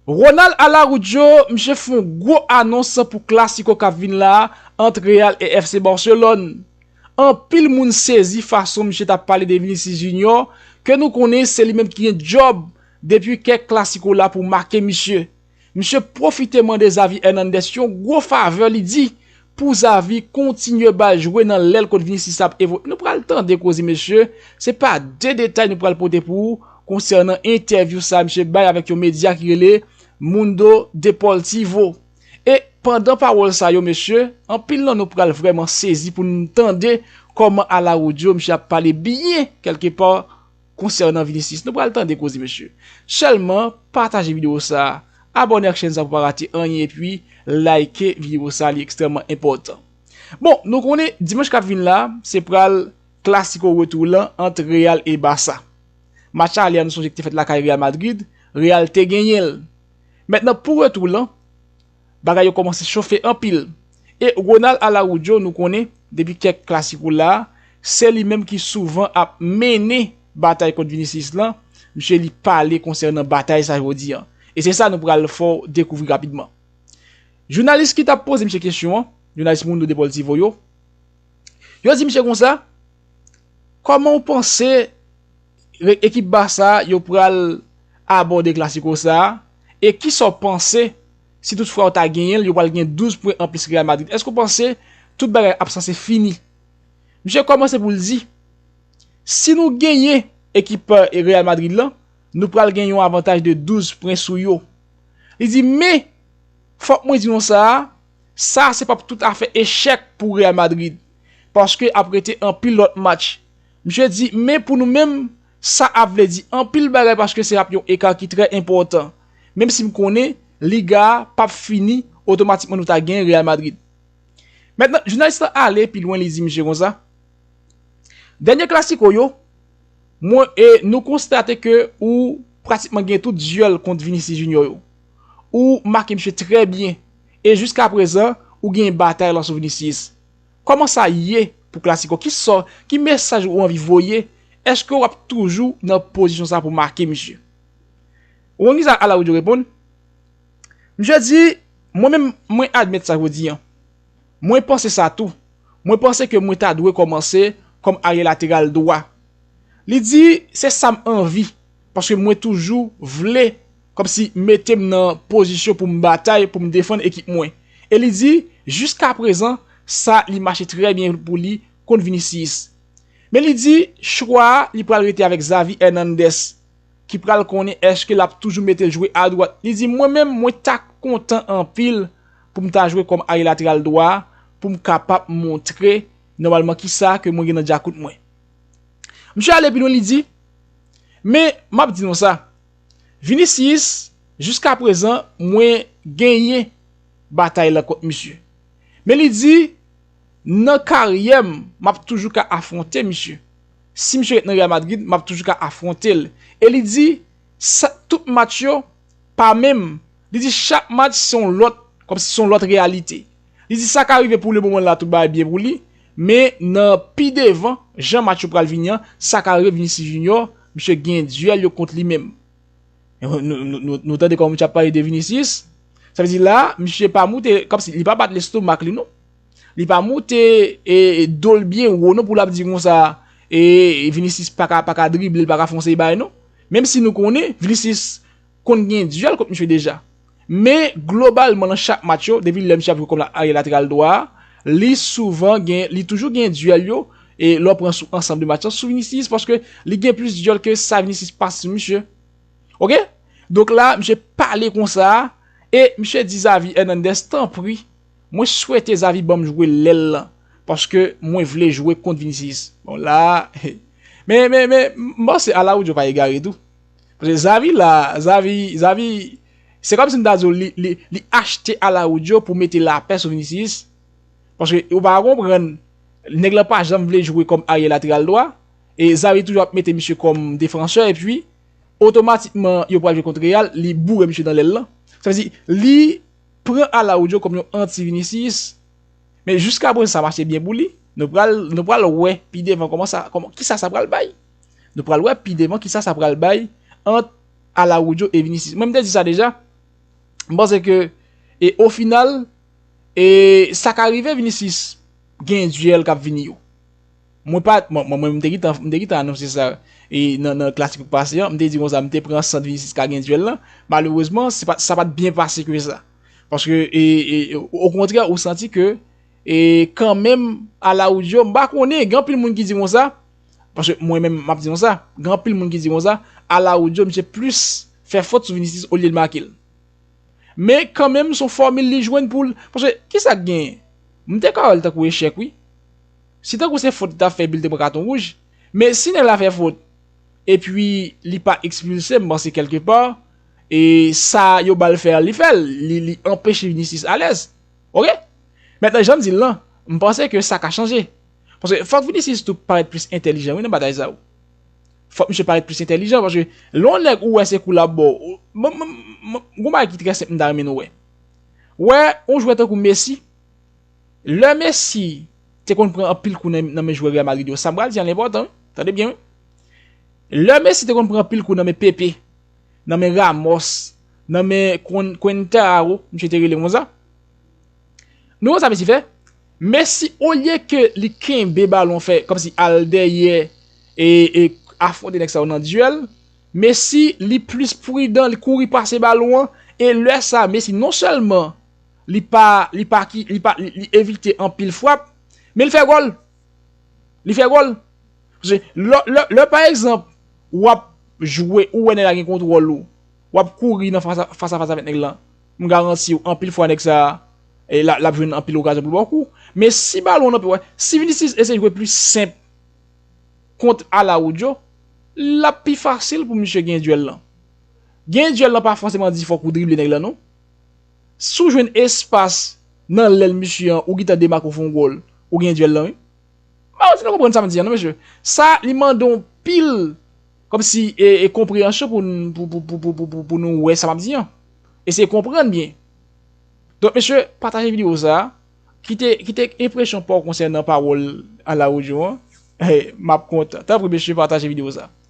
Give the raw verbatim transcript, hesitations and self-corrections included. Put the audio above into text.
Ronald Araujo, misye fè yon gwo anons pou Clasico k ap vin la ant Real e F C Barcelone. Anpil moun sezi fason misye t ap pale de Vinicius Junior, ke nou konnen se li menm ki gen djòb depi kèk Clasico la pou make misye. Misye pwofite mande Xavi Hernandez yon gwo favè, li di, pou Xavi kontinye ba l jwe nan lèl kot Vinicius ap evo-, nou pral tande koze mesye, se pa de detay nou pral pote pou ou konsènan entèvyou sa misye bay avèk yon medya ki rele Mundo Deportivo. E pandan pawòl sa yo mesye, anpil nan nou pral vrèman sezi pou n tande kòman Araujo misye ap pale byen kèlkepa konsènan Vinicius. Nou pral tande koze mesye. Sèlman pataje videyo sa, abòne ak chèn sa pou pa rate anyen epi like videyo sa, li ekstrèmman enpòtan. Bon, nou konnen dimanch k ap vin la, se pral Clasico retou lan ant Real e Barça. Match ale a nou sonje ki te fèt lakay Real Madrid, Real te genyen l. Mentnan pou retou lan, bagay yo kòmanse chofe anpil. E Ronald Araujo nou konnen depi kèk Clasico la, se li menm ki souvan ap mennen batay kont Vinicius lan, misye li pale konsènan batay sa jodi an. E se sa nou pral fè w dekouvri rapidman. Jounalis ki t ap poze misye kesyon an, jounalis Mundo Deportivo yo, yo di misye konsa, kòman w panse re-, ekip Barça yo pral abòde Clasico sa a, e kisa w panse si toutfwa yo ta genyen l, yo pral gen douz pwen anplis Real Madrid? Èske w panse tout bagay ap sanse fini? Misye kòmanse pou l di, si nou genyen ekip, eh, Real Madrid lan, nou pral gen yon avantaj de douz pwen sou yo. Li di, men, fòk mwen di nou sa, sa se p ap tout afè echèk pou Real Madrid, paske ap rete anpil lòt match. Misye di, men pou nou menm, sa ap vle di anpil bagay paske se ap yon eka ki trè enpòtan. Menm si m konnen Liga a p ap fini, otomatikman nou ta gen Real Madrid. Mentnan, jounalis lan ale pi lwen, li di misye konsa, dènye Clasico yo, mwen, e nou konstate ke ou pratikman gen tout dyèl kont Vinicius Junior yo. Ou make misye trè byen. E jiska prezan, ou gen batay la sou Vinicius. Kòman sa ye pou Clasico? Ki sò, ki mesaj ou anvi voye? Èske w ap toujou nan pozisyon sa pou make misye? Ou konn kisa Araujo reponn? Misye di, mwen menm, mwen admèt sa jodi an. Mwen panse sa tou. Mwen panse ke mwen ta dwe kòmanse kòm arye lateral dwa. Li di, se sa m anvi, paske mwen toujou vle, kòmsi mete m nan pozisyon pou m batay, pou m defann ekip mwen. E li di, jiska prezan, sa li mache trè byen pou li kont Vinicius. Men li di, chwa a, li pral rete avèk Xavi Hernandez, ki pral konnen èske l ap toujou mete l jwe adwat. Li di, mwen menm, mwen ta kontan anpil pou m ta jwe kòm arye lateral dwa, pou m kapab montre nòmalman kisa ke mwen gen nan djakout mwen. Misye ale pi lwen, li di, men m ap di nou sa, Vinicius, jiska prezan, mwen genyen batay la kont misye. Men li di, nan karyè m, m ap toujou ka afwonte misye. Si misye ret nan Real Madrid, m ap toujou ka afwonte l. E li di, sa, tout match yo, pa menm. Li di, chak match se yon lòt, kòmsi se yon lòt reyalite. Li di, sa ka rive pou lemoman la, tout bagay byen pou li, men nan pi devan, jan match yo pral vini an, sa ka rive Vinicius Junior, misye gen dyèl yo kont li menm. Nou, nou, nou, nou, nou tande kòman misye ap pale de Vinicius? Sa vle di la, misye pa moute, kòmsi li pa bat lestomak li, non. Li pa moute, e, e, do l byen wo, non, pou l ap di konsa, e, Vinicius pa ka, pa ka drible, li pa ka fè yon seri bagay, non. Menm si nou konnen, Vinicius konn gen dyèl kont misye deja. Men, globalman, nan chak match yo, depi lè misye ap jwe kòm la, arye lateral dwa a, li souvan gen, li toujou gen dyèl yo, e lè w pran sou ansanm de match lan, sou Vinicius, paske li gen plis dyèl ke sa Vinicius pase sou misye. Oke? Donk la, misye pale konsa, e misye di Xavi Hernandez, tanpri, mwen swete Xavi ban m jwe lèl lan, paske mwen vle jwe kont Vinicius. Bon, la, men, men, men, m panse Araujo pa egare tou. Paske Xavi la, Xavi, Xavi, se kòmsi m ta di w, li, li, li achte Araujo pou mete lapè sou Vinicius. Paske ou pa konprann, nèg la pa janm vle jwe kòm arye lateral dwa, e Xavi toujou ap mete misye kòm defansè, epi, otomatikman, yo pral jwe kont Real, li boure misye nan lèl lan. Sa vle di, li pran Araujo kòm yon anti Vinicius. Men jiska prezan sa mache byen pou li. Nou pral, nou pral wè pi devan kòman sa, kòman, kisa sa pral bay. Nou pral wè pi devan kisa sa pral bay ant Araujo e Vinicius. Mwen, m te di sa deja. M panse ke, e o final, e sa ka rive Vinicius gen dyèl k ap vini yo. Mwen pa, mwen, mwen, mwen, m te gentan, m te gentan anonse sa, e nan, nan klasik pase an, m te di konsa, m te pran sant Vinicius ka gen dyèl lan. Malerezman, se pa, sa pa t byen pase ke sa. Paske, e, e, okontrè, ou santi ke, e kanmenm, Araujo, m pa konnen, gen anpil moun ki di konsa, paske mwen menm, m ap di konsa, gen anpil moun ki di konsa, Araujo, misye plis fè fot sou Vinicius olye l make l. Men kanmenm, se yon fòmil li jwenn pou l. Paske, kisa k genyen? M te ka wè l tankou echèk, wi. Si tankou se fot li t ap fè, epi l te pran katon wouj. Men si nèg la fè fot, epi li pa ekspilse, m panse kèlkepa, e sa yo ba l fè a, li fè l. Li, li anpeche Vinicius alèz. Oke? Mentnan, jan m di l lan, m panse ke sa ka chanje. Paske fòk Vinicius tou parèt plis entèlijan, wi, nan batay sa yo. Fòk misye parèt plis entèlijan, paske lè yon nèg ou wè se kou l ap ba w, ou, mwen, mwen, mwen, gon bagay ki trè senp m ta renmen nou wè. Wè, yon jwè tankou Messi, lè Messi te konn pran anpil kou nan, nan men jwè Real Madrid yo, sa m pral di an enpòtan, wi. Tande byen, wi. Lè Messi te konn pran anpil kou nan men Pepe, nan men Ramos, nan men Cuen-, Cuenca, misye te rele konsa. Nou wè sa Messi fè? Messi, olye ke li kenbe balon fè, kòmsi al dèyè e, e afwonte nèg sa yo nan dyèl, Messi, li plis pridan, li kouri pase balon an, e lè sa, Messi non sèlman li pa, li pa ki, li pa, li, li evite anpil frap, men li fè gòl. Li fè gòl. Paske lè, lè, lè, pa egzanp, w ap jwe, ou wè nèg la gen kontwòl ou, w ap kouri nan fas a, fas a fas avèk nèg lan, m garanti w, anpil fwa nèg sa, e, l a, l ap jwenn anpil okazyon pou l ba w kou. Men si balon nan pye w, si Vinicius eseye jwe pli senp kont Araujo, l ap pi fasil pou misye gen dyèl lan. Gen dyèl lan pa fòseman di fòk ou drible nèg lan, non. Si w jwenn espas nan lèl misye an, ou gentan demake w fè yon gòl, ou gen dyèl lan, wi. M pa wè si nou konprann sa m di an, non, mesye. Sa, li mande yon pil, kòmsi, e, e konpreyansyon pou n, pou, pou nou wè sa m ap di an. Eseye konprann byen. Donk, mesye, pataje videyo sa a. Kite, kite enpresyon pa w konsènan pawòl Araujo an. E, m ap kontan. Tanpri, mesye, pataje videyo sa a.